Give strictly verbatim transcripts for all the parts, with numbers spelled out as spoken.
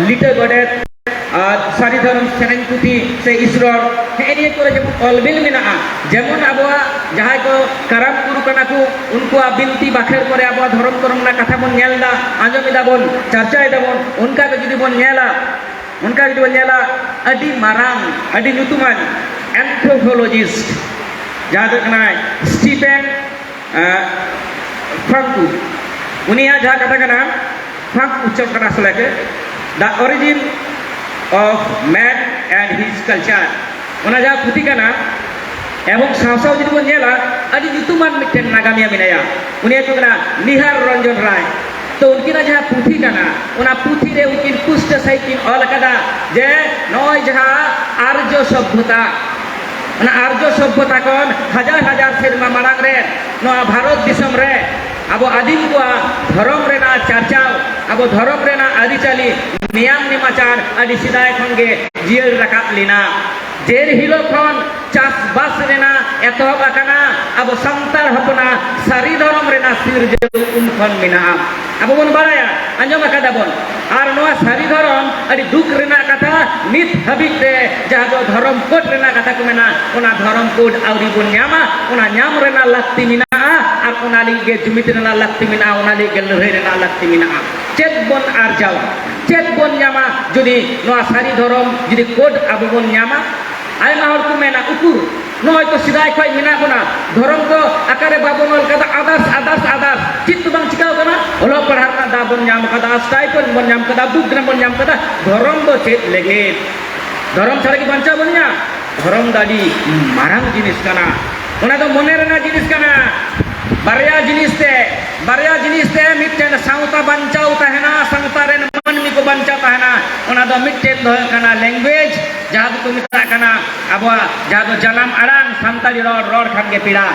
ᱞᱤᱴᱟᱹ ᱜᱚᱰᱮᱛ ᱟᱨ ᱥᱟᱹᱨᱤ ᱫᱷᱚᱨᱚᱢ ᱥᱮᱨᱮᱧ ᱯᱩᱛᱷᱤ ᱥᱮ ᱤᱥᱨᱚᱲ, ᱦᱮᱸ, ᱱᱤᱭᱟᱹ ᱠᱚᱨᱮ ᱡᱮᱢᱚᱱ ᱚᱞ ᱵᱤᱞ ᱢᱮᱱᱟᱜᱼᱟ, ᱡᱮᱢᱚᱱ ᱟᱵᱚᱣᱟᱜ ᱡᱟᱦᱟᱸᱭ ᱠᱚ ᱠᱟᱨᱟᱢ ᱜᱩᱨᱩ ᱠᱟᱱᱟ ᱠᱚ, ᱩᱱᱠᱩᱣᱟᱜ ᱵᱤᱱᱛᱤ ᱵᱟᱠᱷᱮᱲ ᱠᱚᱨᱮ ᱟᱵᱚᱣᱟᱜ ᱫᱷᱚᱨᱚᱢ ᱠᱚᱨᱚᱢ ᱨᱮᱱᱟᱜ ᱠᱟᱛᱷᱟ ᱵᱚᱱ ᱧᱮᱞ ᱮᱫᱟ, ᱟᱸᱡᱚᱢ ᱮᱫᱟ ᱵᱚᱱ, ᱪᱟᱨᱪᱟᱭ ᱫᱟᱵᱚᱱ᱾ ᱚᱱᱠᱟ ᱜᱮ ᱡᱩᱫᱤ ᱵᱚᱱ ᱧᱮᱞᱟ, ᱚᱱᱠᱟ ᱜᱮ ᱡᱩᱫᱤ ᱵᱚᱱ ᱧᱮᱞᱟ, ᱟᱹᱰᱤ ᱢᱟᱨᱟᱝ, ᱟᱹᱰᱤ ᱧᱩᱛᱩᱢᱟᱱ anthropologist ᱡᱟᱦᱟᱸ ᱫᱚ ᱠᱟᱱᱟᱭ ᱥᱴᱤᱯᱷᱮᱱ ᱯᱷᱟᱝᱠᱩ, ᱩᱱᱤᱭᱟᱜ ᱡᱟᱦᱟᱸ ᱠᱟᱛᱷᱟ ᱠᱟᱱᱟ, ᱯᱷᱟᱝᱠ ᱩᱪᱪᱟᱨᱚᱱ ᱠᱟᱱᱟ ᱟᱥᱚᱞᱮ ᱜᱮ, The Origin of Man and His Culture, ᱚᱱᱟ ᱡᱟᱦᱟᱸ ᱯᱩᱛᱷᱤ ᱠᱟᱱᱟ᱾ ᱮᱵᱚᱝ ᱥᱟᱶ ᱥᱟᱶ ᱡᱩᱫᱤ ᱵᱚᱱ ᱧᱮᱞᱟ, ᱟᱹᱰᱤ ᱧᱩᱛᱩᱢᱟᱱ ᱢᱤᱫᱴᱮᱱ ᱱᱟᱜᱟᱢᱤᱭᱟᱹ ᱢᱮᱱᱟᱭᱟ, ᱩᱱᱤ ᱦᱩᱭᱩᱜ ᱠᱟᱱᱟ ᱱᱤᱦᱟᱨ ᱨᱚᱧᱡᱚᱱ ᱨᱟᱭ᱾ ᱛᱚ ᱩᱱᱠᱤᱱᱟᱜ ᱡᱟᱦᱟᱸ ᱯᱩᱛᱷᱤ ᱠᱟᱱᱟ, ᱚᱱᱟ ᱯᱩᱛᱷᱤ ᱨᱮ ᱩᱱᱠᱤᱱ ᱯᱩᱥᱴᱟᱹ ᱥᱟᱺᱦᱤᱡ ᱠᱤᱱ ᱚᱞ ᱟᱠᱟᱫᱟ ᱡᱮ ᱱᱚᱜᱼᱚᱭ ᱡᱟᱦᱟᱸ ᱟᱨᱡᱚ ᱥᱚᱵᱷᱚᱛᱟ, ᱚᱱᱟ ᱟᱨᱡᱚ ᱥᱚᱵᱷᱚᱛᱟ ᱠᱷᱚᱱ ᱦᱟᱡᱟᱨ ᱦᱟᱡᱟᱨ ᱥᱮᱨᱢᱟ ᱢᱟᱲᱟᱝ ᱨᱮ ᱱᱚᱣᱟ ᱵᱷᱟᱨᱚᱛ ᱫᱤᱥᱚᱢ ᱨᱮ ᱟᱵᱚ ᱟᱹᱫᱤᱢ ᱠᱚᱣᱟᱜ ᱫᱷᱚᱨᱚᱢ ᱨᱮᱱᱟᱜ ᱪᱟᱨᱪᱟᱣ, ᱟᱵᱚ ᱫᱷᱚᱨᱚᱢ ᱨᱮᱱᱟᱜ ᱟᱹᱨᱤᱪᱟᱹᱞᱤ, ᱱᱮᱭᱟᱢ ᱱᱮᱢᱟᱪᱟᱨ ᱟᱹᱰᱤ ᱥᱮᱫᱟᱭ ᱠᱷᱚᱱ ᱜᱮ ᱡᱤᱭᱟᱹᱲ ᱨᱟᱠᱟᱵ ᱞᱮᱱᱟ᱾ ᱡᱮ ᱦᱤᱞᱳᱜ ᱠᱷᱚᱱ ᱪᱟᱥᱵᱟᱥ ᱨᱮᱱᱟᱜ ᱮᱛᱚᱦᱚᱵ ᱟᱠᱟᱱᱟ, ᱟᱵᱚ ᱥᱟᱱᱛᱟᱲ ᱦᱚᱯᱚᱱᱟᱜ ᱥᱟᱹᱨᱤ ᱫᱷᱚᱨᱚᱢ ᱨᱮᱱᱟᱜ ᱥᱤᱨᱡᱟᱹᱣ ᱩᱱ ᱠᱷᱚᱱ ᱢᱮᱱᱟᱜᱼᱟ᱾ ᱟᱵᱚ ᱵᱚᱱ ᱵᱟᱲᱟᱭᱟ, ᱟᱸᱡᱚᱢ ᱟᱠᱟᱫᱟ ᱵᱚᱱ᱾ ᱟᱨ ᱱᱚᱣᱟ ᱥᱟᱹᱨᱤ ᱫᱷᱚᱨᱚᱢ, ᱟᱹᱰᱤ ᱫᱩᱠ ᱨᱮᱱᱟᱜ ᱠᱟᱛᱷᱟ, ᱱᱤᱛ ᱦᱟᱹᱵᱤᱡ ᱛᱮ ᱡᱟᱦᱟᱸ ᱫᱚ ᱫᱷᱚᱨᱚᱢ ᱠᱳᱰ ᱨᱮᱱᱟᱜ ᱠᱟᱛᱷᱟ ᱠᱚ ᱢᱮᱱᱟ, ᱚᱱᱟ ᱫᱷᱚᱨᱚᱢ ᱠᱳᱰ ᱟᱹᱣᱨᱤ ᱵᱚᱱ ᱧᱟᱢᱟ᱾ ᱚᱱᱟ ᱧᱟᱢ ᱨᱮᱱᱟᱜ ᱞᱟᱹᱠᱛᱤ ᱢᱮᱱᱟᱜᱼᱟ, ᱟᱨ ᱚᱱᱟ ᱞᱟᱹᱜᱤᱫ ᱜᱮ ᱡᱩᱢᱤᱫ ᱨᱮᱱᱟᱜ ᱞᱟᱹᱠᱛᱤ ᱢᱮᱱᱟᱜᱼᱟ, ᱚᱱᱟ ᱞᱟᱹᱜᱤᱫ ᱜᱮ ᱞᱟᱹᱲᱦᱟᱹᱭ ᱨᱮᱱᱟᱜ ᱞᱟᱹᱠᱛᱤ ᱢᱮᱱᱟᱜᱼᱟ᱾ ᱪᱮᱫ ᱵᱚᱱ ᱟᱨᱡᱟᱣᱟ, ᱪᱮᱫ ᱵᱚᱱ ᱧᱟᱢᱟ ᱡᱩᱫᱤ ᱱᱚᱣᱟ ᱥᱟᱹᱨᱤ ᱫᱷᱚᱨᱚᱢ ᱡᱩᱫᱤ ᱠᱳᱰ ᱟᱵᱚ ᱵᱚᱱ ᱧᱟᱢᱟ? ᱟᱭᱢᱟ ᱦᱚᱲ ᱠᱚ ᱢᱮᱱᱟ, ᱩᱠᱩᱨ, ᱱᱚᱜᱼᱚᱭ ᱛᱚ ᱥᱮᱫᱟᱭ ᱠᱷᱚᱱ ᱢᱮᱱᱟᱜ ᱵᱚᱱᱟ, ᱫᱷᱚᱨᱚᱢ ᱫᱚ ᱚᱠᱟᱨᱮ ᱵᱟᱵᱚᱱ ᱚᱞ ᱠᱟᱫᱟ, ᱟᱫᱟᱥ, ᱟᱫᱟᱥ, ᱟᱫᱟᱥ, ᱪᱮᱫ ᱫᱚ ᱵᱟᱝ ᱪᱤᱠᱟᱹᱣ ᱠᱟᱱᱟ? ᱚᱞᱚᱜ ᱯᱟᱲᱦᱟᱜ ᱨᱮᱱᱟᱜ ᱫᱟᱣ ᱵᱚᱱ ᱧᱟᱢ ᱠᱟᱫᱟ, ᱥᱴᱟᱭᱯᱮᱱᱰ ᱵᱚᱱ ᱧᱟᱢ ᱠᱟᱫᱟ, ᱵᱩᱠ ᱜᱨᱟᱱᱴ ᱵᱚᱱ ᱧᱟᱢ ᱠᱟᱫᱟ, ᱫᱷᱚᱨᱚᱢ ᱫᱚ ᱪᱮᱫ ᱞᱟᱹᱜᱤᱫ? ᱫᱷᱚᱨᱚᱢ ᱪᱷᱟᱲᱟ ᱠᱤ ᱵᱟᱧᱪᱟᱣ ᱵᱚᱱ ᱧᱟᱢ? ᱫᱷᱚᱨᱚᱢ ᱫᱚ ᱟᱹᱰᱤ ᱢᱟᱨᱟᱝ ᱡᱤᱱᱤᱥ ᱠᱟᱱᱟ, ᱚᱱᱟ ᱫᱚ ᱢᱚᱱᱮ ᱨᱮᱱᱟᱜ ᱡᱤᱱᱤᱥ ᱠᱟᱱᱟ᱾ ᱵᱟᱨᱭᱟ ᱡᱤᱱᱤᱥ ᱛᱮ, ᱵᱟᱨᱭᱟ ᱡᱤᱱᱤᱥ ᱛᱮ ᱢᱤᱫᱴᱮᱱ ᱥᱟᱶᱛᱟ ᱵᱟᱧᱪᱟᱣ ᱛᱟᱦᱮᱱᱟ, ᱥᱟᱶᱛᱟ ᱨᱮᱱ ᱢᱟᱹᱱᱢᱤ ᱠᱚ ᱵᱟᱧᱪᱟᱣ ᱛᱟᱦᱮᱱᱟ᱾ ᱚᱱᱟ ᱫᱚ ᱢᱤᱫᱴᱮᱱ ᱫᱚ ᱦᱩᱭᱩᱜ ᱠᱟᱱᱟ ᱞᱮᱝᱜᱩᱭᱮᱡᱽ, ᱡᱟᱦᱟᱸ ᱫᱚᱠᱚ ᱢᱮᱛᱟᱜ ᱠᱟᱱᱟ ᱟᱵᱚᱣᱟᱜ ᱡᱟᱦᱟᱸ ᱫᱚ ᱡᱟᱱᱟᱢ ᱟᱲᱟᱝ, ᱥᱟᱱᱛᱟᱲᱤ ᱨᱚᱲ, ᱨᱚᱲ ᱠᱷᱟᱱ ᱜᱮ ᱯᱮᱲᱟ᱾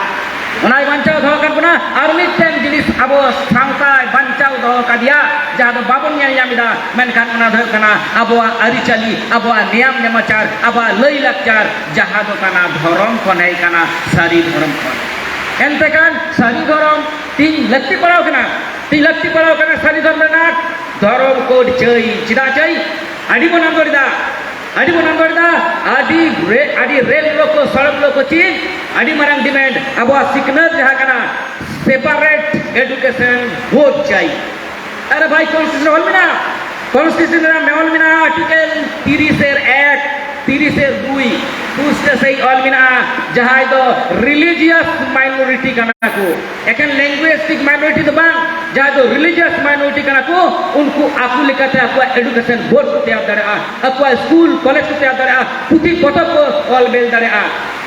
ᱚᱱᱟᱭ ᱵᱟᱧᱪᱟᱣ ᱫᱚᱦᱚ ᱟᱠᱟᱫ ᱵᱚᱱᱟ᱾ ᱟᱨ ᱢᱤᱫᱴᱮᱱ ᱡᱤᱱᱤᱥ ᱟᱵᱚ ᱥᱟᱶᱛᱟᱭ ᱵᱟᱧᱪᱟᱣ ᱫᱚᱦᱚ ᱠᱟᱫᱮᱭᱟ, ᱡᱟᱦᱟᱸ ᱫᱚ ᱵᱟᱵᱚᱱ ᱧᱮᱞ ᱧᱟᱢ ᱮᱫᱟ, ᱢᱮᱱᱠᱷᱟᱱ ᱚᱱᱟ ᱫᱚ ᱦᱩᱭᱩᱜ ᱠᱟᱱᱟ ᱟᱵᱚᱣᱟᱜ ᱟᱹᱨᱤᱪᱟᱹᱞᱤ, ᱟᱵᱚᱣᱟᱜ ᱱᱮᱭᱟᱢ ᱱᱮᱢᱟᱪᱟᱨ, ᱟᱵᱚᱣᱟᱜ ᱞᱟᱹᱭ ᱞᱟᱠᱪᱟᱨ, ᱡᱟᱦᱟᱸ ᱫᱚ ᱠᱟᱱᱟ ᱫᱷᱚᱨᱚᱢ ᱠᱷᱚᱱ ᱦᱮᱡ ᱠᱟᱱᱟ, ᱥᱟᱹᱨᱤ ᱫᱷᱚᱨᱚᱢ ᱠᱷᱚᱱ᱾ ᱮᱱᱛᱮ ᱠᱷᱟᱱ ᱥᱟᱹᱨᱤ ᱫᱷᱚᱨᱚᱢ ᱛᱤᱧ ᱞᱟᱹᱠᱛᱤ ᱯᱟᱲᱟᱣ ᱠᱟᱱᱟ, ᱛᱤᱧ ᱞᱟᱹᱠᱛᱤ ᱯᱟᱲᱟᱣ ᱠᱟᱱᱟ ᱥᱟᱹᱨᱤ ᱫᱷᱚᱨᱚᱢ ᱨᱮᱱᱟᱜ ᱫᱷᱚᱨᱚᱢ ᱠᱳᱰ ᱪᱟᱹᱭ᱾ ᱪᱮᱫᱟᱜ ᱪᱟᱹᱭ? ᱟᱹᱰᱤ ᱵᱚᱱ ᱟᱸᱫᱳᱲ ᱮᱫᱟ, ᱟᱹᱰᱤ ᱵᱚᱱ ᱟᱸᱫᱳᱲ ᱮᱫᱟ᱾ ᱟᱹᱰᱤ ᱨᱮ-, ᱟᱹᱰᱤ ᱨᱮᱞ ᱨᱳᱠᱳ, ᱥᱚᱲᱚᱠ ᱨᱳᱠᱳ ᱪᱮᱫ? ᱟᱹᱰᱤ ᱢᱟᱨᱟᱝ ᱰᱤᱢᱮᱱᱰ ᱟᱵᱚᱣᱟᱜ ᱥᱤᱠᱷᱱᱟᱹᱛ ᱡᱟᱦᱟᱸ ᱠᱟᱱᱟ, ᱥᱮᱯᱟᱨᱮᱴ ᱮᱰᱩᱠᱮᱥᱚᱱ ᱵᱳᱨᱰ ᱪᱟᱹᱭ᱾ ᱟᱨᱮ ᱵᱷᱟᱭ, ᱠᱚᱱᱥᱴᱤᱴᱤᱭᱩᱥᱚᱱ ᱨᱮ ᱚᱞ ᱢᱮᱱᱟᱜᱼᱟ, ᱠᱚᱱᱥᱴᱤᱴᱤᱭᱩᱥᱚᱱ ᱨᱮ ᱚᱞ ᱢᱮᱱᱟᱜᱼᱟ, ᱟᱨᱴᱤᱠᱮᱞ ᱛᱤᱨᱤᱥ ᱮᱨ ᱮᱠ, ᱛᱤᱨᱤᱥ ᱮᱨ ᱫᱩᱭ, ᱯᱩᱥᱴᱟᱹ ᱥᱟᱹᱦᱤᱡ ᱚᱞ ᱢᱮᱱᱟᱜᱼᱟ, ᱡᱟᱦᱟᱸᱭ ᱫᱚ ᱨᱤᱞᱤᱡᱤᱭᱟᱥ ᱢᱟᱭᱱᱚᱨᱤᱴᱤ ᱠᱟᱱᱟ ᱠᱚ, ᱮᱠᱮᱱ ᱞᱮᱝᱜᱩᱭᱮᱥᱴᱤᱠ ᱢᱟᱭᱱᱚᱨᱤᱴᱤ ᱫᱚ ᱵᱟᱝ, ᱡᱟᱦᱟᱸᱭ ᱫᱚ ᱨᱤᱞᱤᱡᱤᱭᱟᱥ ᱢᱟᱭᱱᱚᱨᱤᱴᱤ ᱠᱟᱱᱟ ᱠᱚ, ᱩᱱᱠᱩ ᱟᱠᱚ ᱞᱮᱠᱟᱛᱮ ᱟᱠᱚᱣᱟᱜ ᱮᱰᱩᱠᱮᱥᱚᱱ ᱵᱳᱨᱰ ᱠᱚ ᱛᱮᱭᱟᱨ ᱫᱟᱲᱮᱭᱟᱜᱼᱟ, ᱟᱠᱚᱣᱟᱜ ᱥᱠᱩᱞ ᱠᱚᱞᱮᱡᱽ ᱠᱚ ᱛᱮᱭᱟᱨ ᱫᱟᱲᱮᱭᱟᱜᱼᱟ, ᱯᱩᱛᱷᱤ ᱯᱚᱛᱚᱵ ᱠᱚ ᱚᱞ ᱵᱮᱞ ᱫᱟᱲᱮᱭᱟᱜᱼᱟ᱾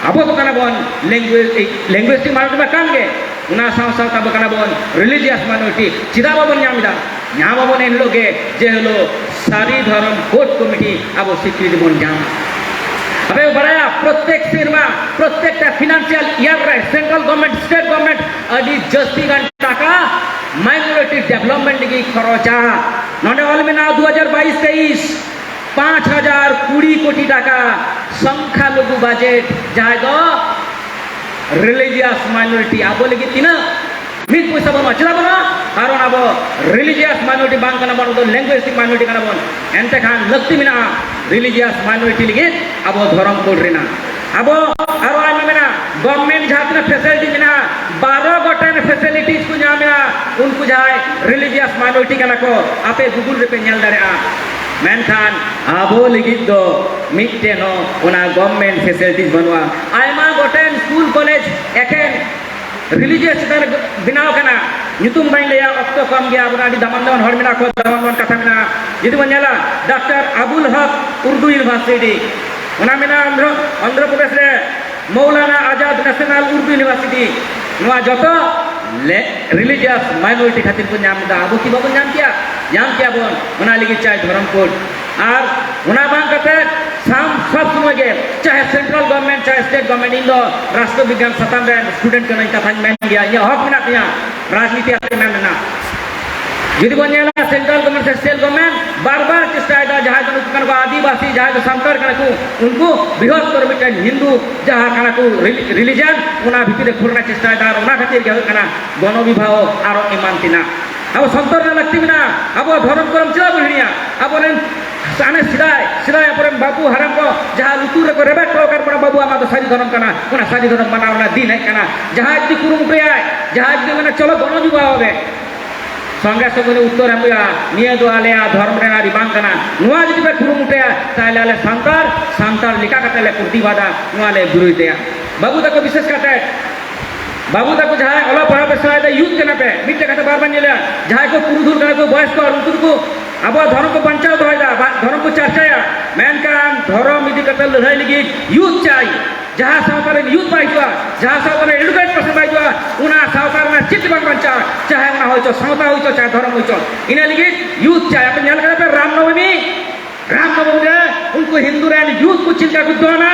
ᱟᱵᱚ ᱫᱚ ᱠᱟᱱᱟ ᱵᱚᱱ ᱞᱮᱝᱜᱩᱭᱮᱡᱽ, ᱞᱮᱝᱜᱩᱭᱮᱥᱴᱤᱠ ᱢᱟᱭᱱᱚᱨᱤᱴᱤ ᱢᱟ ᱠᱟᱱ ᱜᱮ, ᱚᱱᱟ ᱥᱟᱶ ᱥᱟᱶᱛᱮ ᱟᱵᱚ ᱠᱟᱱᱟ ᱵᱚᱱ ᱨᱤᱞᱤᱡᱤᱭᱟᱥ ᱢᱟᱭᱱᱚᱨᱤᱴᱤ᱾ ᱪᱮᱫᱟᱜ ᱵᱟᱵᱚᱱ ᱧᱟᱢ ᱮᱫᱟ? ᱧᱟᱢ ᱟᱵᱚᱱ ᱮᱱ ᱦᱤᱞᱳᱜ ᱜᱮ, ᱡᱮ ᱦᱤᱞᱳᱜ ᱥᱟᱹᱨᱤ ᱫᱷᱚᱨᱚᱢ ᱠᱳᱰ ᱠᱚᱢᱤᱴᱤ ᱟᱵᱚ ᱥᱤᱠᱨᱤᱛᱤ ᱵᱚᱱ ᱧᱟᱢᱟ᱾ ᱟᱯᱮ ᱯᱮ ᱵᱟᱲᱟᱭᱟ, ᱯᱨᱚᱛᱮᱠ ᱥᱮᱨᱢᱟ, ᱯᱨᱚᱛᱮᱠᱴᱟ ᱯᱷᱤᱱᱟᱱᱥᱤᱭᱟᱞ ᱤᱭᱟᱨ ᱨᱮ ᱥᱮᱱᱴᱨᱟᱞ ᱜᱚᱵᱷᱚᱨᱱᱢᱮᱱᱴ, ᱥᱴᱮᱴ ᱜᱚᱵᱷᱚᱨᱱᱢᱮᱱᱴ ᱟᱹᱰᱤ ᱡᱟᱹᱥᱛᱤ ᱜᱟᱱ ᱴᱟᱠᱟ ᱢᱟᱭᱱᱚᱨᱤᱴᱤ ᱰᱮᱵᱷᱞᱚᱯᱢᱮᱱᱴ ᱞᱟᱹᱜᱤᱫ ᱠᱷᱚᱨᱚᱪᱟ᱾ ᱱᱚᱰᱮ ᱚᱞ ᱢᱮᱱᱟᱜᱼᱟ, ᱫᱩ ᱦᱟᱡᱟᱨ ᱵᱟᱭᱤᱥ ᱛᱮᱭᱤᱥ ᱯᱟᱸᱪ ᱦᱟᱡᱟᱨ ᱠᱩᱲᱤ ᱠᱳᱴᱤ ᱴᱟᱠᱟ ᱥᱚᱝᱠᱷᱟᱞᱚᱜᱷᱩ ᱵᱟᱡᱮᱴ, ᱡᱟᱦᱟᱸᱭ ᱫᱚ ᱨᱤᱞᱤᱡᱤᱭᱟᱥ ᱢᱟᱭᱱᱚᱨᱤᱴᱤ ᱟᱵᱚ ᱞᱟᱹᱜᱤᱫ ᱛᱤᱱᱟᱹᱜ? ᱢᱤᱫ ᱯᱚᱭᱥᱟ ᱵᱟᱹᱱᱩᱜᱼᱟ᱾ ᱪᱮᱫᱟᱜ ᱵᱟᱹᱱᱩᱜᱼᱟ? ᱠᱟᱨᱚᱱ ᱟᱵᱚ ᱨᱤᱞᱤᱡᱤᱭᱟᱥ ᱢᱟᱭᱱᱚᱨᱤᱴᱤ ᱵᱟᱝ ᱠᱟᱱᱟ ᱵᱚᱱ, ᱟᱵᱚ ᱫᱚ ᱞᱮᱝᱜᱩᱭᱮᱥᱴᱤᱠ ᱢᱟᱭᱱᱚᱨᱤᱴᱤ ᱠᱟᱱᱟ ᱵᱚᱱ᱾ ᱮᱱᱛᱮ ᱠᱷᱟᱱ ᱞᱟᱹᱠᱛᱤ ᱢᱮᱱᱟᱜᱼᱟ ᱨᱤᱞᱤᱡᱤᱭᱟᱥ ᱢᱟᱭᱱᱚᱨᱤᱴᱤ ᱞᱟᱹᱜᱤᱫ ᱟᱵᱚ ᱫᱷᱚᱨᱚᱢ ᱠᱳᱰ ᱨᱮᱱᱟᱜ᱾ ᱟᱵᱚ ᱟᱨᱚ ᱟᱭᱢᱟ ᱢᱮᱱᱟᱜᱼᱟ, ᱜᱚᱵᱷᱚᱨᱱᱢᱮᱱᱴ ᱡᱟᱦᱟᱸ ᱛᱤᱱᱟᱹᱜ ᱯᱷᱮᱥᱤᱞᱤᱴᱤ ᱢᱮᱱᱟᱜᱼᱟ, ᱵᱟᱨᱚ ᱜᱚᱴᱮᱱ ᱯᱷᱮᱥᱤᱞᱤᱴᱤᱡᱽ ᱠᱚ ᱧᱟᱢ ᱮᱫᱟ ᱩᱱᱠᱩ ᱡᱟᱦᱟᱸᱭ ᱨᱤᱞᱤᱡᱤᱭᱟᱥ ᱢᱟᱭᱱᱚᱨᱤᱴᱤ ᱠᱟᱱᱟ ᱠᱚ᱾ ᱟᱯᱮ ᱜᱩᱜᱩᱞ ᱨᱮᱯᱮ ᱧᱮᱞ ᱫᱟᱲᱮᱭᱟᱜᱼᱟ᱾ ᱢᱮᱱᱠᱷᱟᱱ ᱟᱵᱚ ᱞᱟᱹᱜᱤᱫ ᱫᱚ ᱢᱤᱫᱴᱮᱱ ᱦᱚᱸ ᱚᱱᱟ ᱜᱚᱵᱷᱚᱨᱱᱢᱮᱱᱴ ᱯᱷᱮᱥᱤᱞᱤᱴᱤᱡᱽ ᱵᱟᱹᱱᱩᱜᱼᱟ᱾ ᱟᱭᱢᱟ ᱜᱚᱴᱮᱱ ᱥᱠᱩᱞ ᱠᱚᱞᱮᱡᱽ ᱮᱠᱮᱱ ᱨᱤᱞᱤᱡᱤᱭᱟᱥ ᱪᱮᱛᱟᱱ ᱨᱮ ᱵᱮᱱᱟᱣ ᱠᱟᱱᱟ᱾ ᱧᱩᱛᱩᱢ ᱵᱟᱹᱧ ᱞᱟᱹᱭᱟ, ᱚᱠᱛᱚ ᱠᱚᱢ ᱜᱮᱭᱟ, ᱟᱵᱚᱨᱮᱱ ᱟᱹᱰᱤ ᱫᱟᱢᱟᱱ ᱫᱟᱢᱟᱱ ᱦᱚᱲ ᱢᱮᱱᱟᱜ ᱠᱚᱣᱟ, ᱫᱟᱢᱟᱱ ᱫᱟᱢᱟᱱ ᱠᱟᱛᱷᱟ ᱢᱮᱱᱟᱜᱼᱟ᱾ ᱡᱩᱫᱤ ᱵᱚᱱ ᱧᱮᱞᱟ, ᱰᱟᱠᱛᱟᱨ ᱟᱵᱩᱞ ᱦᱚᱠ ᱩᱨᱫᱩ ᱤᱭᱩᱱᱤᱵᱷᱟᱨᱥᱤᱴᱤ, ᱚᱱᱟ ᱢᱮᱱᱟᱜᱼᱟ ᱚᱱᱫᱷᱨᱚ, ᱚᱱᱫᱷᱨᱚ ᱯᱨᱚᱫᱮᱥ ᱨᱮ ᱢᱚᱣᱞᱟᱱᱟ ᱟᱡᱟᱫ ᱱᱮᱥᱚᱱᱟᱞ ᱩᱨᱫᱩ ᱤᱭᱩᱱᱤᱵᱷᱟᱨᱥᱤᱴᱤ, ᱱᱚᱣᱟ ᱡᱚᱛᱚ ᱨᱤᱞᱤᱡᱤᱭᱟᱥ ᱢᱟᱭᱱᱚᱨᱤᱴᱤ ᱠᱷᱟᱹᱛᱤᱨ ᱠᱚ ᱧᱟᱢ ᱮᱫᱟ᱾ ᱟᱵᱚ ᱠᱤ ᱵᱟᱵᱚᱱ ᱧᱟᱢ ᱠᱮᱭᱟ? ᱧᱟᱢ ᱠᱮᱭᱟ ᱵᱚᱱ᱾ ᱚᱱᱟ ᱞᱟᱹᱜᱤᱫ ᱪᱟᱭ ᱫᱷᱚᱨᱚᱢ ᱠᱳᱰ᱾ ᱟᱨ ᱚᱱᱟ ᱵᱟᱝ ᱠᱟᱛᱮ ᱥᱟᱢ ᱥᱚᱵ ᱥᱚᱢᱚᱭ ᱜᱮ, ᱪᱟᱦᱮ ᱥᱮᱱᱴᱨᱟᱞ ᱜᱚᱵᱷᱚᱨᱱᱢᱮᱱᱴ ᱪᱟᱦᱮ ᱥᱴᱮᱴ ᱜᱚᱵᱷᱚᱨᱱᱢᱮᱱᱴ, ᱤᱧ ᱫᱚ ᱨᱟᱥᱴᱨᱚ ᱵᱤᱜᱽᱜᱟᱱ ᱥᱟᱛᱟᱢ ᱨᱮᱱ ᱥᱴᱩᱰᱮᱱᱴ ᱠᱟᱹᱱᱟᱹᱧ, ᱠᱟᱛᱷᱟᱧ ᱢᱮᱱ ᱜᱮᱭᱟ, ᱤᱧᱟᱹᱜ ᱦᱚᱠ ᱢᱮᱱᱟᱜ ᱛᱤᱧᱟ ᱨᱟᱡᱽᱱᱤᱛᱤ ᱟᱛᱮ ᱢᱮᱱ ᱨᱮᱱᱟᱜ᱾ ᱡᱩᱫᱤ ᱵᱚᱱ ᱧᱮᱞᱟ ᱥᱮᱱᱴᱨᱟᱞ ᱜᱚᱵᱷᱚᱨᱱᱢᱮᱱᱴ ᱥᱮ ᱥᱴᱮᱴ ᱜᱚᱵᱷᱚᱨᱱᱢᱮᱱᱴ ᱵᱟᱨ ᱵᱟᱨ ᱪᱮᱥᱴᱟᱭᱮᱫᱟ, ᱡᱟᱦᱟᱸᱭ ᱫᱚ ᱱᱩᱠᱩ ᱠᱟᱱᱟ ᱠᱚ ᱟᱹᱫᱤᱵᱟᱹᱥᱤ, ᱡᱟᱦᱟᱸᱭ ᱫᱚ ᱥᱟᱱᱛᱟᱲ ᱠᱟᱱᱟ ᱠᱚ, ᱩᱱᱠᱩ ᱵᱨᱤᱦᱚᱛᱛᱚᱨ ᱢᱤᱫᱴᱮᱱ ᱦᱤᱱᱫᱩ ᱡᱟᱦᱟᱸ ᱠᱟᱱᱟ ᱠᱚ ᱨᱤᱞᱤᱡᱟᱱ, ᱚᱱᱟ ᱵᱷᱤᱛᱤᱨ ᱨᱮ ᱠᱷᱩᱞ ᱨᱮᱱᱟᱜ ᱪᱮᱥᱴᱟᱭᱮᱫᱟ᱾ ᱟᱨ ᱚᱱᱟ ᱠᱷᱟᱹᱛᱤᱨ ᱜᱮ ᱦᱩᱭᱩᱜ ᱠᱟᱱᱟ ᱜᱚᱱᱚ ᱵᱤᱵᱷᱟᱜᱽ ᱟᱨᱚ ᱮᱢᱟᱱ ᱛᱮᱱᱟᱜ᱾ ᱟᱵᱚ ᱥᱚᱱᱛᱚᱨ ᱨᱮᱱᱟᱜ ᱞᱟᱹᱠᱛᱤ ᱢᱮᱱᱟᱜᱼᱟ᱾ ᱟᱵᱚᱣᱟᱜ ᱫᱷᱚᱨᱚᱢ ᱠᱚᱨᱚᱢ ᱪᱮᱫᱟᱜ ᱵᱚᱱ ᱦᱤᱲᱤᱧᱟ? ᱟᱵᱚᱨᱮᱱ ᱦᱟᱱᱮ ᱥᱮᱫᱟᱭ, ᱥᱮᱫᱟᱭ ᱟᱵᱚᱨᱮᱱ ᱵᱟᱹᱵᱩ ᱦᱟᱲᱟᱢ ᱠᱚ ᱡᱟᱦᱟᱸ ᱞᱩᱛᱩᱨ ᱨᱮᱠᱚ ᱨᱮᱵᱮᱫ ᱦᱚᱴᱚ ᱟᱠᱟᱫ ᱵᱚᱱᱟ, "ᱵᱟᱹᱵᱩ, ᱟᱢᱟᱜ ᱫᱚ ᱥᱟᱹᱨᱤ ᱫᱷᱚᱨᱚᱢ ᱠᱟᱱᱟ", ᱚᱱᱟ ᱥᱟᱹᱨᱤ ᱫᱷᱚᱨᱚᱢ ᱢᱟᱱᱟᱣ ᱨᱮᱱᱟᱜ ᱫᱤᱱ ᱦᱮᱡ ᱟᱠᱟᱱᱟ᱾ ᱡᱟᱦᱟᱸᱭ ᱡᱩᱫᱤ ᱠᱩᱨᱩᱢᱩᱴᱩᱭᱟᱭ, ᱡᱟᱦᱟᱸᱭ ᱡᱩᱫᱤ ᱢᱮᱱᱟ, "ᱪᱚᱞᱚ ᱜᱚᱱᱚᱝ ᱡᱚᱜᱟᱣ ᱟᱵᱮ", ᱥᱚᱸᱜᱮ ᱥᱚᱸᱜᱮ ᱩᱱᱤ ᱩᱛᱛᱚᱨ ᱮᱢ ᱦᱩᱭᱩᱜᱼᱟ, "ᱱᱤᱭᱟᱹ ᱫᱚ ᱟᱞᱮᱭᱟᱜ ᱫᱷᱚᱨᱚᱢ ᱨᱮᱱᱟᱜ ᱟᱹᱨᱤ ᱵᱟᱝ ᱠᱟᱱᱟ", ᱱᱚᱣᱟ ᱡᱩᱫᱤ ᱯᱮ ᱠᱩᱨᱩᱢᱩᱴᱩᱭᱟ, ᱛᱟᱦᱞᱮ ᱟᱞᱮ ᱥᱟᱱᱛᱟᱲ, ᱥᱟᱱᱛᱟᱲ ᱞᱮᱠᱟ ᱠᱟᱛᱮ ᱞᱮ ᱯᱨᱚᱛᱤᱵᱟᱫᱟ, ᱱᱚᱣᱟ ᱞᱮ ᱵᱤᱨᱳᱫᱷ ᱮᱭᱟ᱾ ᱵᱟᱹᱵᱩ ᱛᱟᱠᱚ, ᱵᱤᱥᱮᱥ ᱠᱟᱛᱮ ᱵᱟᱹᱵᱩ ᱛᱟᱠᱚ ᱡᱟᱦᱟᱸᱭ ᱚᱞᱚᱜ ᱯᱟᱲᱦᱟᱣ ᱯᱮ ᱥᱮᱬᱟᱭᱮᱫᱟ, ᱭᱩᱛᱷ ᱠᱟᱱᱟ ᱯᱮ, ᱢᱤᱫᱴᱮᱱ ᱠᱟᱛᱷᱟ ᱵᱟᱨ ᱵᱟᱨ ᱧᱮᱞᱟ, ᱡᱟᱦᱟᱸᱭ ᱠᱚ ᱯᱩᱨᱩᱫᱷᱩᱞ ᱠᱟᱱᱟ ᱠᱚ, ᱵᱚᱭᱚᱥ ᱠᱚ, ᱩᱱᱠᱩ ᱫᱚᱠᱚ ᱟᱵᱚᱣᱟᱜ ᱫᱷᱚᱨᱚᱢ ᱠᱚ ᱵᱟᱧᱪᱟᱣ ᱫᱚᱦᱚᱭᱮᱫᱟ, ᱵᱟ-, ᱫᱷᱚᱨᱚᱢ ᱠᱚ ᱪᱟᱨᱪᱟᱭᱟ, ᱢᱮᱱᱠᱷᱟᱱ ᱫᱷᱚᱨᱚᱢ ᱤᱫᱤ ᱠᱟᱛᱮ ᱞᱟᱹᱲᱦᱟᱹᱭ ᱞᱟᱹᱜᱤᱫ ᱭᱩᱛᱷ ᱪᱟᱭ᱾ ᱡᱟᱦᱟᱸ ᱥᱟᱶᱛᱟ ᱨᱮᱱ ᱭᱩᱛᱷ ᱵᱟᱭ ᱦᱤᱡᱩᱜᱼᱟ, ᱡᱟᱦᱟᱸ ᱥᱟᱶᱛᱟ ᱨᱮ ᱮᱰᱩᱠᱮᱴ ᱯᱟᱨᱥᱮᱱ ᱵᱟᱭ ᱦᱤᱡᱩᱜᱼᱟ, ᱚᱱᱟ ᱥᱟᱶᱛᱟ ᱨᱮᱱᱟᱜ ᱪᱮᱫ ᱵᱟᱝ ᱵᱟᱧᱪᱟᱜᱼᱟ, ᱪᱟᱦᱮ ᱚᱱᱟ ᱦᱚᱭᱛᱳ ᱥᱟᱶᱛᱟ ᱦᱩᱭᱪᱚ, ᱪᱟᱦᱮ ᱫᱷᱚᱨᱚᱢ ᱦᱩᱭᱪᱚ᱾ ᱤᱱᱟᱹ ᱞᱟᱹᱜᱤᱫ ᱭᱩᱛᱷ ᱪᱟᱭ᱾ ᱟᱯᱮ ᱧᱮᱞ ᱠᱟᱫᱟ ᱯᱮ ᱨᱟᱢ ᱱᱚᱵᱚᱢᱤ? ᱨᱟᱢ ᱱᱚᱵᱚᱢᱤ ᱨᱮ ᱩᱱᱠᱩ ᱦᱤᱱᱫᱩ ᱨᱮᱱ ᱭᱩᱛᱷ ᱠᱚ ᱪᱮᱫ ᱞᱮᱠᱟ ᱠᱚ ᱫᱚᱱᱟ?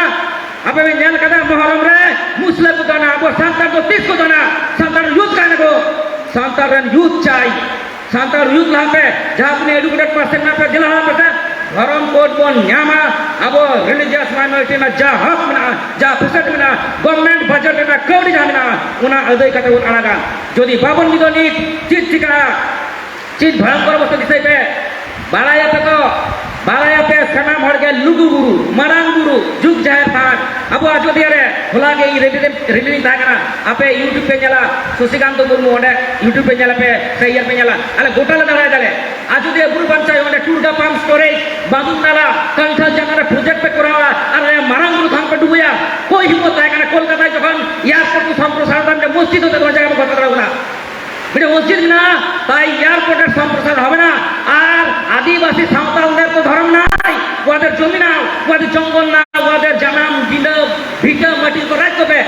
ᱟᱯᱮ ᱯᱮ ᱧᱮᱞ ᱠᱟᱫᱟ ᱢᱚᱦᱚᱨᱚᱢ ᱨᱮ ᱢᱩᱥᱞᱟᱹ ᱠᱚ ᱫᱚᱱᱟ? ᱟᱵᱚ ᱥᱟᱱᱛᱟᱲ ᱫᱚ ᱛᱤᱥ ᱠᱚ ᱫᱚᱱᱟ? ᱥᱟᱱᱛᱟᱲ ᱭᱩᱛᱷ ᱠᱟᱱᱟ ᱠᱚ, ᱥᱟᱱᱛᱟᱲ ᱨᱮᱱ ᱭᱩᱛᱷ ᱪᱟᱭ᱾ ᱥᱟᱱᱛᱟᱲ ᱭᱩᱛᱷ ᱞᱟᱦᱟ ᱯᱮ, ᱡᱟᱦᱟᱸ ᱛᱤᱱᱟᱹᱜ ᱮᱰᱩᱠᱮᱴᱮᱰ ᱯᱟᱨᱥᱮᱱ ᱢᱮᱱᱟᱜ ᱯᱮ, ᱫᱮᱞᱟ ᱞᱟᱦᱟ ᱯᱮ ᱥᱮ᱾ ᱫᱷᱚᱨᱚᱢ ᱠᱳᱰ ᱵᱚᱱ ᱧᱟᱢᱟ, ᱟᱵᱚ ᱨᱤᱞᱤᱡᱤᱭᱟᱥ ᱢᱟᱭᱱᱚᱨᱤᱴᱤ ᱨᱮᱱᱟᱜ ᱡᱟ ᱦᱚᱠ ᱢᱮᱱᱟᱜᱼᱟ, ᱡᱟ ᱯᱷᱮᱥᱤᱞᱤᱴᱤ ᱢᱮᱱᱟᱜᱼᱟ, ᱜᱚᱵᱷᱢᱮᱱᱴ ᱵᱟᱡᱮᱴ ᱨᱮᱱᱟᱜ ᱠᱟᱹᱣᱰᱤ ᱡᱟᱦᱟᱸ ᱢᱮᱱᱟᱜᱼᱟ, ᱚᱱᱟ ᱟᱹᱫᱟᱹᱭ ᱠᱟᱛᱮ ᱵᱚᱱ ᱟᱲᱟᱜᱟ᱾ ᱡᱩᱫᱤ ᱵᱟᱵᱚᱱ ᱢᱤᱫᱚᱜ ᱱᱤᱛ, ᱪᱮᱫ ᱪᱤᱠᱟᱹᱜᱼᱟ? ᱪᱮᱫ ᱵᱷᱚᱭᱚᱝᱠᱚᱨ ᱚᱵᱚᱥᱛᱟ ᱫᱤᱥᱟᱹᱭ ᱯᱮ, ᱵᱟᱲᱟᱭᱟᱯᱮ ᱛᱚ, ᱵᱟᱲᱟᱭᱟᱯᱮ ᱥᱟᱱᱟᱢ ᱦᱚᱲ ᱜᱮ ᱞᱩᱜᱩ ᱵᱩᱨᱩ, ᱢᱟᱨᱟᱝ ᱵᱩᱨᱩ, ᱡᱩᱜᱽ ᱡᱟᱦᱮᱨ ᱛᱷᱟᱱ, ᱟᱵᱚ ᱟᱡᱚᱫᱤᱭᱟᱹ ᱨᱮ ᱦᱚᱞᱟ ᱜᱮ ᱤᱧ ᱨᱮᱞᱤ ᱨᱮ, ᱨᱮᱞᱤ ᱨᱤᱧ ᱛᱟᱦᱮᱸ ᱠᱟᱱᱟ᱾ ᱟᱯᱮ YouTube ᱯᱮ ᱧᱮᱞᱟ, ᱥᱚᱥᱤᱠᱟᱱᱛ ᱢᱩᱨᱢᱩ ᱚᱸᱰᱮ YouTube ᱯᱮ ᱧᱮᱞᱟ ᱯᱮ, ᱥᱮ ᱤᱭᱟᱹ ᱯᱮ ᱧᱮᱞᱟ, ᱟᱞᱮ ᱜᱚᱴᱟ ᱞᱮ ᱫᱟᱬᱟᱭ ᱫᱟᱞᱮ᱾ ᱟᱡᱚᱫᱤᱭᱟᱹ ᱵᱩᱨᱩ ᱵᱟᱧᱪᱟᱣ, ᱚᱸᱰᱮ ᱴᱩᱨᱜᱟ ᱯᱟᱢᱯ ᱥᱴᱳᱨᱮᱡᱽ, ᱵᱟᱢᱩᱱ ᱱᱟᱞᱟ, ᱠᱟᱱᱴᱷᱟᱞ ᱡᱟᱝᱜᱟ ᱨᱮ ᱯᱨᱚᱡᱮᱠᱴ ᱯᱮ ᱠᱚᱨᱟᱣᱟ, ᱟᱨ ᱚᱸᱰᱮ ᱢᱟᱨᱟᱝ ᱵᱩᱨᱩ ᱛᱷᱟᱱ ᱯᱮ ᱰᱩᱵᱩᱭᱟ᱾ ᱚᱠᱚᱭ ᱦᱤᱢᱢᱚᱛ ᱛᱟᱦᱮᱸ ᱠᱟᱱᱟ ᱠᱳᱞᱠᱟᱛᱟয় ᱡᱚᱠᱷᱚᱱ ᱮᱭᱟᱨᱯᱳᱨᱴ ᱠᱚ ᱥᱚᱢᱯᱨᱚᱥᱟᱨᱚᱱ ᱫᱟ, ᱢᱤᱫᱴᱮᱱ ᱢᱚᱥᱡᱤᱫ ᱦᱚᱸ ᱱᱚᱣᱟ ᱡᱟᱭᱜᱟ ᱵᱟᱠᱚ ᱦᱟᱛᱟᱣ ᱫᱟᱲᱮᱭᱟᱜ ᱠᱟᱱᱟ? ᱢᱤᱫᱴᱮᱱ ᱢᱚᱥᱡᱤᱫ ᱢᱮᱱᱟᱜᱼᱟ, ᱛᱟᱭ ᱮᱭᱟᱨᱯᱳᱨᱴ ᱨᱮ ᱥᱚᱢᱯᱨᱚᱥᱟᱨ ᱦᱚᱵᱮ ᱱᱟ᱾ ᱟᱨ ᱟᱹᱫᱤᱵᱟᱹᱥᱤ ᱥᱟᱶᱛᱟ ᱚᱸᱰᱮ ᱛᱚ ᱫᱷᱚᱨᱚᱢ ᱱᱟᱭ, ᱩᱣᱟᱫᱮᱨ ᱡᱚᱢᱤ ᱱᱟᱭ, ᱩᱣᱟᱫᱮᱨ ᱡᱚᱝᱜᱚᱞ ᱱᱟᱭ, ᱩᱣᱟᱫᱮᱨ ᱡᱟᱱᱟᱢ, ᱵᱤᱱᱟᱹ ᱵᱷᱤᱴᱟᱹ ᱢᱟᱹᱴᱤ ᱠᱚ ᱨᱟᱡᱽ ᱠᱚᱯᱮ᱾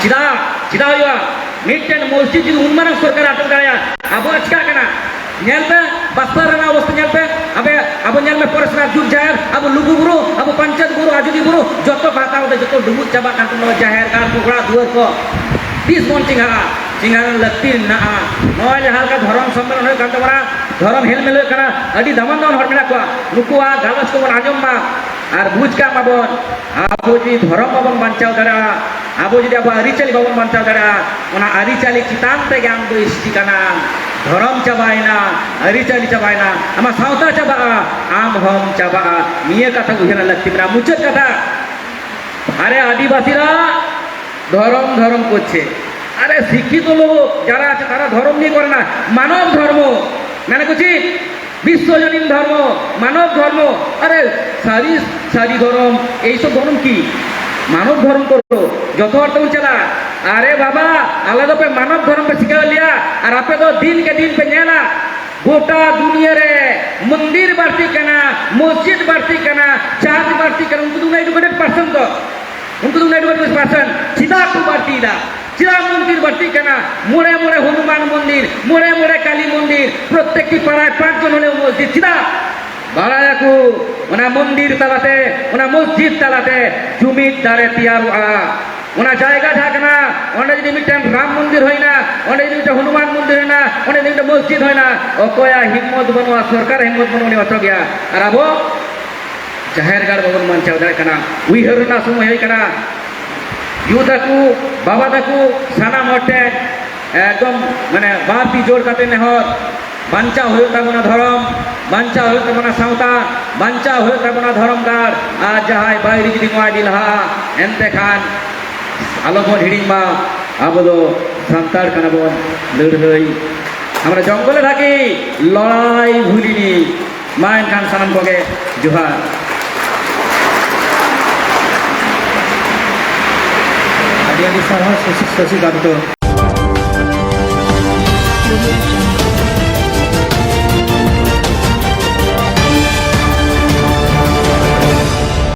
ᱪᱮᱫᱟᱜ, ᱪᱮᱫᱟᱜ ᱦᱩᱭᱩᱜᱼᱟ? ᱢᱤᱫᱴᱮᱱ ᱢᱚᱥᱡᱤᱫ ᱡᱩᱫᱤ ᱩᱱ ᱢᱟᱨᱟᱝ ᱥᱚᱨᱠᱟᱨ ᱟᱴᱚᱠ ᱫᱟᱲᱮᱭᱟᱜᱼᱟ, ᱟᱵᱚᱣᱟᱜ ᱪᱤᱠᱟᱜ ᱠᱟᱱᱟ? ᱧᱮᱞ ᱯᱮ, ᱵᱟᱥᱛᱟ ᱨᱮᱱᱟᱜ ᱚᱵᱚᱥᱛᱟ ᱧᱮᱞ ᱯᱮ᱾ ᱟᱵᱮ, ᱟᱵᱚ ᱧᱮᱞ ᱢᱮ, ᱯᱚᱨᱮᱥᱱᱟᱛᱷ ᱡᱩᱜᱽ ᱡᱟᱦᱮᱨ, ᱟᱵᱚ ᱞᱩᱜᱩ ᱵᱩᱨᱩ, ᱟᱵᱚ ᱯᱟᱧᱪᱮᱛ ᱵᱩᱨᱩ, ᱟᱡᱚᱫᱤᱭᱟᱹ ᱵᱩᱨᱩ, ᱡᱚᱛᱚ ᱠᱚ ᱦᱟᱛᱟᱣ ᱠᱟᱛᱮ ᱡᱚᱛᱚ ᱰᱩᱵᱩᱡ ᱪᱟᱵᱟᱜ ᱠᱟᱱ ᱛᱟᱵᱚᱱᱟ, ᱡᱟᱦᱮᱨ ᱜᱟᱲ ᱠᱚ, ᱚᱲᱟᱜ ᱫᱩᱣᱟᱹᱨ ᱠᱚ᱾ ᱛᱤᱥ ᱵᱚᱱ ᱪᱮᱸᱜᱷᱟᱜᱼᱟ? ᱪᱮᱸᱜᱷᱟ ᱨᱮᱱᱟᱜ ᱞᱟᱹᱠᱛᱤ ᱢᱮᱱᱟᱜᱼᱟ᱾ ᱱᱚᱜᱼᱚᱭ ᱡᱟᱦᱟᱸ ᱞᱮᱠᱟ ᱫᱷᱚᱨᱚᱢ ᱥᱚᱢᱢᱮᱞᱚᱱ ᱦᱩᱭᱩᱜ ᱠᱟᱱ ᱛᱟᱵᱚᱱᱟ, ᱫᱷᱚᱨᱚᱢ ᱦᱮᱞᱢᱮᱞ ᱦᱩᱭᱩᱜ ᱠᱟᱱᱟ, ᱟᱹᱰᱤ ᱫᱟᱢᱟᱱ ᱫᱟᱢᱟᱱ ᱦᱚᱲ ᱢᱮᱱᱟᱜ ᱠᱚᱣᱟ, ᱱᱩᱠᱩᱣᱟᱜ ᱜᱟᱞᱚᱪ ᱠᱚᱵᱚᱱ ᱟᱸᱡᱚᱢ ᱢᱟ᱾ ᱟᱨ ᱵᱩᱡᱽ ᱠᱟᱜ ᱢᱟᱵᱚᱱ, ᱟᱵᱚ ᱡᱩᱫᱤ ᱫᱷᱚᱨᱚᱢ ᱵᱟᱵᱚᱱ ᱵᱟᱧᱪᱟᱣ ᱫᱟᱲᱮᱭᱟᱜᱼᱟ, ᱟᱵᱚ ᱡᱩᱫᱤ ᱟᱵᱚᱣᱟᱜ ᱟᱹᱨᱤᱪᱟᱹᱞᱤ ᱵᱟᱵᱚᱱ ᱵᱟᱧᱪᱟᱣ ᱫᱟᱲᱮᱭᱟᱜᱼᱟ, ᱚᱱᱟ ᱟᱹᱨᱤᱪᱟᱹᱞᱤ ᱪᱮᱛᱟᱱ ᱨᱮᱜᱮ ᱟᱢ ᱫᱚ ᱮᱥ ᱴᱤ ᱠᱟᱱᱟᱢ᱾ ᱫᱷᱚᱨᱚᱢ ᱪᱟᱵᱟᱭᱮᱱᱟ, ᱟᱹᱨᱤᱪᱟᱹᱞᱤ ᱪᱟᱵᱟᱭᱮᱱᱟ, ᱟᱢᱟᱜ ᱥᱟᱶᱛᱟ ᱪᱟᱵᱟᱜᱼᱟ, ᱟᱢ ᱦᱚᱸᱢ ᱪᱟᱵᱟᱜᱼᱟ᱾ ᱱᱤᱭᱟᱹ ᱠᱟᱛᱷᱟ ᱩᱭᱦᱟᱹᱨ ᱞᱟᱹᱠᱛᱤ ᱢᱮᱱᱟᱜᱼᱟ᱾ ᱢᱩᱪᱟᱹᱫ ᱠᱟᱛᱷᱟ, ᱟᱨᱮ ᱟᱹᱫᱤᱵᱟᱹᱥᱤ ᱨᱟᱜ ᱫᱷᱚᱨᱚᱢ ᱫᱷᱚᱨᱚᱢ ᱠᱚ ᱪᱮᱫ? ᱟᱨᱮ ᱥᱤᱠᱠᱷᱤᱛ ᱞᱳᱠ ᱡᱟᱨᱟ ᱟᱪᱷᱮ ᱛᱟᱨᱟ ᱫᱷᱚᱨᱚᱢ ᱱᱤᱭᱮ ᱠᱚᱨᱮ ᱱᱟ ᱢᱟᱱᱚᱵ ᱫᱷᱚᱨᱢᱚ ᱢᱮᱱᱟ ᱠᱚ ᱪᱮᱫ? ᱵᱤᱥᱥᱚᱡᱚᱱᱤᱱ ᱫᱷᱚᱨᱢᱚ, ᱢᱟᱱᱚᱵ ᱫᱷᱚᱨᱢᱚ᱾ ᱟᱨᱮ ᱥᱟᱹᱨᱤ, ᱥᱟᱹᱨᱤ ᱫᱷᱚᱨᱚᱢ, ᱮᱭ ᱥᱚᱵ ᱫᱷᱚᱨᱚᱢ ᱠᱤ? ᱢᱟᱱᱚᱵ ᱫᱷᱚᱨᱚᱢ ᱠᱚᱨᱚ, ᱡᱚᱛᱚ ᱦᱚᱲ ᱛᱮᱵᱚᱱ ᱪᱟᱞᱟᱜᱼᱟ᱾ ᱟᱨᱮ ᱵᱟᱵᱟ, ᱟᱞᱮ ᱫᱚᱯᱮ ᱢᱟᱱᱚᱵ ᱫᱷᱚᱨᱚᱢ ᱯᱮ ᱥᱤᱠᱷᱟᱹᱣ ᱞᱮᱭᱟ, ᱟᱨ ᱟᱯᱮ ᱫᱚ ᱫᱤᱱ ᱠᱮ ᱫᱤᱱ ᱯᱮ ᱧᱮᱞᱟ, ᱜᱚᱴᱟ ᱫᱩᱱᱤᱭᱟᱹ ᱨᱮ ᱢᱚᱱᱫᱤᱨ ᱵᱟᱹᱲᱛᱤᱜ ᱠᱟᱱᱟ, ᱢᱚᱥᱡᱤᱫ ᱵᱟᱹᱲᱛᱤᱜ ᱠᱟᱱᱟ, ᱪᱟᱨᱪ ᱵᱟᱹᱲᱛᱤᱜ ᱠᱟᱱᱟ᱾ ᱩᱱᱠᱩ ᱫᱚ ᱩᱱᱟᱹᱜ educated person ᱫᱚ, ᱩᱱᱠᱩ ᱫᱚ ᱩᱱᱟᱹᱜ educated person ᱪᱮᱫᱟᱜ ᱠᱚ ᱵᱟᱹᱲᱛᱤᱭᱮᱫᱟ? ᱪᱮᱫᱟᱜ ᱢᱚᱱᱫᱤᱨ ᱵᱟᱹᱲᱛᱤᱜ ᱠᱟᱱᱟ? ᱢᱚᱬᱮ ᱢᱚᱬᱮ ᱦᱚᱱᱩᱢᱟᱱ ᱢᱚᱱᱫᱤᱨ, ᱢᱚᱬᱮ ᱢᱚᱬᱮ ᱠᱟᱞᱤ ᱢᱚᱱᱫᱤᱨ, ᱯᱨᱚᱛᱮᱠᱴᱤ ᱯᱟᱲᱟᱭ ᱯᱟᱸᱪ ᱡᱚᱱ ᱦᱚᱞᱮ ᱢᱚᱥᱡᱤᱫ᱾ ᱪᱮᱫᱟᱜ? ᱵᱟᱲᱟᱭᱟᱠᱚ, ᱚᱱᱟ ᱢᱚᱱᱫᱤᱨ ᱛᱟᱞᱟᱛᱮ, ᱚᱱᱟ ᱢᱚᱥᱡᱤᱫ ᱛᱟᱞᱟᱛᱮ ᱡᱩᱢᱤᱫ ᱫᱟᱲᱮ ᱛᱮᱭᱟᱨᱚᱜᱼᱟ᱾ ᱚᱱᱟ ᱡᱟᱭᱜᱟ ᱡᱟᱦᱟᱸ ᱠᱟᱱᱟ, ᱚᱸᱰᱮ ᱡᱩᱫᱤ ᱢᱤᱫᱴᱮᱱ ᱨᱟᱢ ᱢᱚᱱᱫᱤᱨ ᱦᱩᱭᱱᱟ, ᱚᱸᱰᱮ ᱡᱩᱫᱤ ᱢᱤᱫᱴᱮᱱ ᱦᱚᱱᱩᱢᱟᱱ ᱢᱚᱱᱫᱤᱨ ᱦᱩᱭᱱᱟ, ᱚᱸᱰᱮ ᱡᱩᱫᱤ ᱢᱤᱫᱴᱮᱱ ᱢᱚᱥᱡᱤᱫ ᱦᱩᱭᱱᱟ, ᱚᱠᱚᱭᱟᱜ ᱦᱤᱢᱢᱚᱛ ᱵᱟᱹᱱᱩᱜᱼᱟ, ᱥᱚᱨᱠᱟᱨᱟᱜ ᱦᱤᱢᱢᱚᱛ ᱵᱟᱹᱱᱩᱜᱼᱟ, ᱩᱱᱤ ᱚᱪᱚᱜ ᱜᱮᱭᱟ᱾ ᱟᱨ ᱟᱵᱚ ᱡᱟᱦᱮᱨ ᱜᱟᱲ ᱵᱟᱵᱚᱱ ᱵᱟᱧᱪᱟᱣ ᱫᱟᱲᱮᱭᱟᱜ ᱠᱟᱱᱟ᱾ ᱩᱭᱦᱟᱹᱨ ᱨᱮᱱᱟᱜ ᱥᱚᱢᱚᱭ ᱦᱩᱭ ᱠᱟᱱᱟ᱾ ᱭᱩ ᱛᱟᱠᱚ, ᱵᱟᱵᱟ ᱛᱟᱠᱚ, ᱥᱟᱱᱟᱢ ᱦᱚᱲ ᱴᱷᱮᱱ ᱮᱠᱫᱚᱢ ᱢᱟᱱᱮ ᱵᱟᱨ ᱛᱤ ᱡᱳᱲ ᱠᱟᱛᱮ ᱱᱮᱦᱚᱨ, ᱵᱟᱧᱪᱟᱣ ᱦᱩᱭᱩᱜ ᱛᱟᱵᱚᱱᱟ ᱫᱷᱚᱨᱚᱢ, ᱵᱟᱧᱪᱟᱣ ᱦᱩᱭᱩᱜ ᱛᱟᱵᱚᱱᱟ ᱥᱟᱶᱛᱟ, ᱵᱟᱧᱪᱟᱣ ᱦᱩᱭᱩᱜ ᱛᱟᱵᱚᱱᱟ ᱫᱷᱚᱨᱚᱢ ᱜᱟᱲ᱾ ᱟᱨ ᱡᱟᱦᱟᱸᱭ ᱵᱟᱭᱨᱤ ᱡᱩᱫᱤ ᱱᱚᱣᱟ ᱤᱫᱤ ᱞᱟᱦᱟᱜᱼᱟ, ᱮᱱᱛᱮ ᱠᱷᱟᱱ ᱟᱞᱚ ᱵᱚᱱ ᱦᱤᱲᱤᱧ ᱢᱟ, ᱟᱵᱚ ᱫᱚ ᱥᱟᱱᱛᱟᱲ ᱠᱟᱱᱟ ᱵᱚᱱ, ᱞᱟᱹᱲᱦᱟᱹᱭ ᱟᱢᱨᱟ ᱡᱚᱝᱜᱚᱞ ᱨᱟᱜᱤ ᱞᱚᱲᱟᱭ ᱵᱷᱩᱞᱤᱱᱤ᱾ ᱢᱟ ᱮᱱᱠᱷᱟᱱ ᱥᱟᱱᱟᱢ ᱠᱚᱜᱮ ᱡᱚᱦᱟᱨ᱾ ᱟᱹᱰᱤ ᱟᱹᱰᱤ ᱥᱟᱨᱦᱟᱣ ᱥᱚᱥᱤ, ᱥᱚᱥᱤ ᱠᱟᱱᱛᱚ᱾